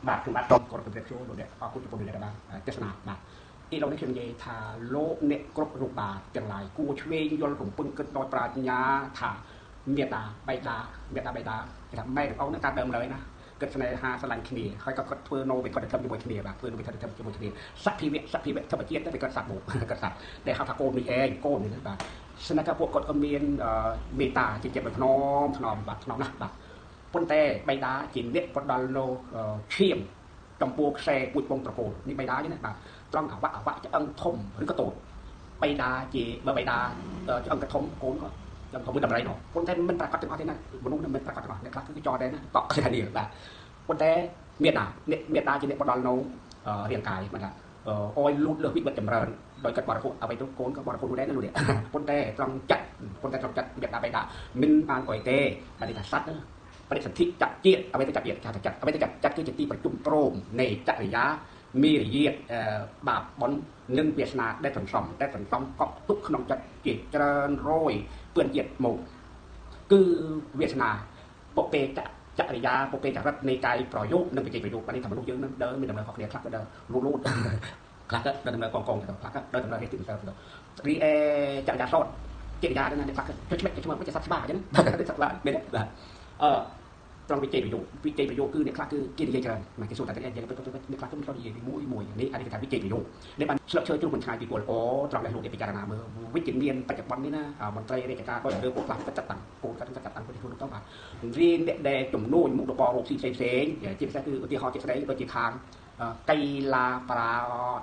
បាទខ្ញុំបាទសូមគោរពជម្រាបសួរលោកអ្នកអរគុណចំពោះលោកអ្នកដែលបានទស្សនាបាទឥឡូវនេះខ្ញុំនិយាយថាលោកអ្នកគ្រប់រូបបាទទាំងឡាយគួរឆ្វេងយល់រំពឹងគិតដោយប្រាជ្ញាថាមេត្តាបៃតាមេត្តាបៃតាគេថាម៉ែទាំងអស់នឹងកើតដើមឡើយណាគិតស្នេហាស្រឡាញ់គ្នាហើយក៏គាត់ធ្វើណូវិគាត់ធម្មជាមួយគ្នាបាទធ្វើណូវិគាត់ធម្មជាមួយគ្នាសភិវៈសភិវៈធម្មជាតិទៅគាត់សត្វមកគាត់សត្វដែលហៅថាកូននេះឯងកូននេះបាទស្នេហ៍ពួកគាត់ក៏មានមេត្តាជាចិត្តថ្នមថ្នមបាទថ្នមណាស់បាទប៉ុន្តែបៃតាជាអ្នកផ្ដល់នៅឈាមចំពោះខ្សែពូជពងត្រកូលនេះបៃតាទេណាបាទត្រង់អវៈអវៈឆ្អឹងធំឬក៏តូចបៃតាជាបើបៃតាឆ្អឹងកធំកូនក៏ចំធំមួយតម្រៃនោះប៉ុន្តែមិនប្រកាសទាំងអស់ទេណាមនុស្សមិនប្រកាសទាំងអស់អ្នកខ្លះគឺចោលដែរណាតក់គ្នាបាទប៉ុន្តែមេត្តាអ្នកមេត្តាជាអ្នកផ្ដល់នៅរាងកាយមិនថាអយលូតលើសវិបត្តិចម្រើនដោយកាត់បរិភោគអ្វីទៅកូនក៏បរិភោគនោះដែរណាលោកនេះប៉ុន្តែត្រង់ចិត្តប៉ុន្តែត្រង់ចិត្តមេត្តាបៃតាមិនបានអុយទេបាទនេះថាសត្វបរិសន្ធិចាត់ជាតិអ្វីទៅចាត់ជាតិចាត់អ្វីទៅចាត់ចាត់គឺជាទីប្រជុំព្រមនៃចរិយាមេរយាទបាបបុណ្យនិងវាសនាដែលសន្សំដែលសន្សំកប់ទុកក្នុងចិត្តជាច្រើនរយពឿនជាតិមកគឺវាសនាពុពេចរិយាពុពេចរិតនៃកាយប្រយោគនិងបច្ចេកប្រយោគបាទនេះថាមនុស្សយើងនឹងដើរមានដំណើរខុសគ្នាខ្លះក៏ដើរលូតលូតខ្លះក៏ដើរដំណើរកងកងទៅខ្លះក៏ដើរដំណើរនេះទីទៅទៅរីឯចរិយាសតកិរិយាហ្នឹងណាខ្លះក៏ឆ្មិចឆ្មើមិនសត្វស្បាអញ្ចឹងបាទសត្វស្បាមែនទេបាទអឺត្រង់វិជ័យប្រយោគវិជ័យប្រយោគគឺអ្នកខ្លះគឺគេនិយាយច្រើនមកគេសួរតែនិយាយទៅអ្នកខ្លះគឺមិនសូវនិយាយមួយមួយនេះអានេះគេថាវិជ័យប្រយោគនេះបានឆ្លឹកឈើជ្រុះមិនឆ្ងាយពីពលអូត្រង់ដែលលោកនេះពិចារណាមើលវិជ្ជមានបច្ចុប្បន្ននេះណាមន្ត្រីរាជការក៏រឿងពួកខ្លះក៏ចាត់តាំងពូលក៏ចាត់តាំងទៅទៅបាទរៀនអ្នកដែលជំនួញមុខរបររកស៊ីផ្សេងផ្សេងជាពិសេសគឺឧទាហរណ៍ជាស្ដីដូចជាខាងកៃឡាប្រ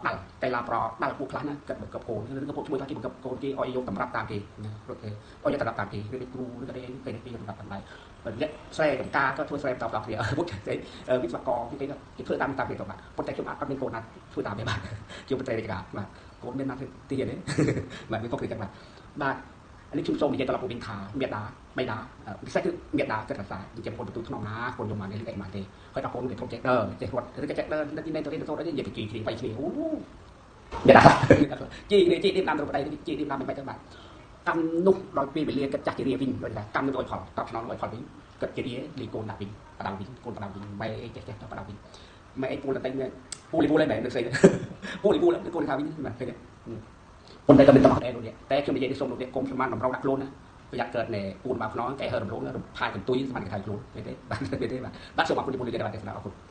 ដាល់កៃឡាប្រដាល់ពួកខ្លះណាគិតបង្កប់កូនឬក៏ពួកជួយខ្លះគេបង្កប់កូនគេឲ្យយកតម្រាប់តាមគេរត់គេឲ្យយកតម្រាប់តាមគេឬគ្រូឬក៏គេគេគេតម្រាប់តាមដែរអ្នកស្រែចំការក៏ធ្វើស្រែបន្តដល់គ្នាពុទ្ធវិស្វករគេគេធ្វើតាមតាមគេទៅបាទប៉ុន្តែខ្ញុំអត់មានកូនណាធ្វើតាមទេបាទជាមន្ត្រីរាជការបាទកូនមានណាធ្វើទីទេបាទវាក៏គឺចឹងបាទបាទនេះខ្ញុំសូមនិយាយត្រឡប់មកវិញថាមេដាបៃតាពិសេសគឺមេដាគិតរក្សាជាពលបន្ទូក្នុងណាកូនយកមកនេះអីមកទេហើយដល់កូនគេធំចេះដើរចេះរត់ឬក៏ចេះដើរទីនេះទៅនេះទៅនេះនិយាយទៅជីគ្នាបៃគ្នាអូមេដាជីគ្នាជីនេះតាមទៅប្តីជីនេះតាមមិនទៅបាទកម្មនោះដោយពេលវេលាគិតចាស់ជារាវិញដូចថាកម្មនោះឲ្យផលតបស្នងឲ្យផលវិញគិតជារាលីកូនដាក់វិញបដៅវិញកូនបដៅវិញម៉ែចេះចេះទៅបដៅវិញម៉ែអីពូលតែពូលពូលឯងមែននឹកស្អីពូលពូលកូនថាវិញបាទឃើញទេប៉ុន្តែក៏មិនតោះដែរលោកនេះតែខ្ញុំនិយាយនេះសូមលោកនេះកុំស្មានតម្រូវដាក់ខ្លួនណាប្រយ័ត្នកើតណែពូនបាខ្នងកែហើរំលងផាយកន្ទុយស្មានគេថៃខ្លួនទេទេបាទទេបាទបាទសូមអរគុណចំពោះលោកអ្នកដែលបានទស្សនាអរគុណ។